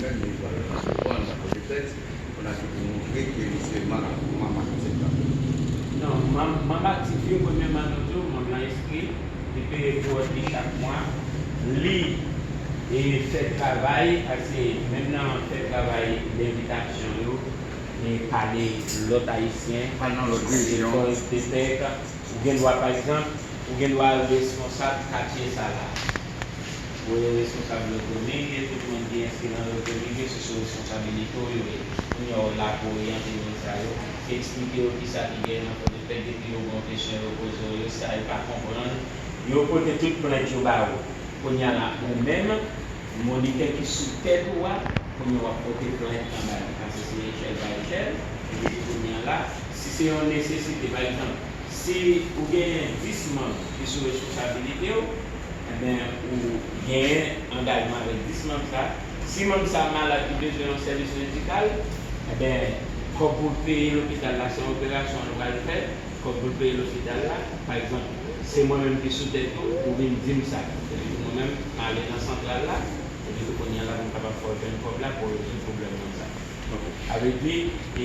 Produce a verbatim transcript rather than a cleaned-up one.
Li pral resevwa, n ap poze plent, kounye a ki pou montre ke li se manm, manm aktif la. Non, manm, manm aktif yo, premyèman, nou di w, manm lan enskri, li peye kòb li chak mwa, li e fè travay, paske menm nan fè travay lenvitasyon yo, e pale lòt ayisyen, Pale nan lòt rejyon. Fòrestepèk, ou gen dwa, pa egzanp, ou gen dwa al responsab katye sa la. Ou e responsab Lòt Doming, e tout moun ki enskri nan Lòt Doming yo, se sou responsabilite w yo ye. Kounye a w la pou oryante moun sa yo, eksplike yo kisa ki genyen nan Fòrestepèk, depi yo gen yon kesyon yo poze w, yo sa yo pa konprann, yo pote tout plent yo ba ou. Kounye a la, ou menm, monitè ki sou tèt ou a, kounye a w ap pote plent anba li, pase se echèl pa echèl, epi kounye a la, si se yon nesesite, pa egzanp, si ou genyen dis manm ki sou responsabilite w, enben, ou genyen angajman avèk dis manm sa. Si manm sa malad, li bezwen yon sèvis medikal, enben, kòb pou l peye lopital la, se yon operasyon nou pral fè, kòb pou l peye lopital la, pa egzanp, se mwen menm ki sou tèt ou, ou vin di m sa. Epi tou mwen menm, m ale nan santral la, epi tou kounye a la, pou m kapab fè w jwenn kòb la pou w rezoud pwoblèm manm sa. Sa vle di, e,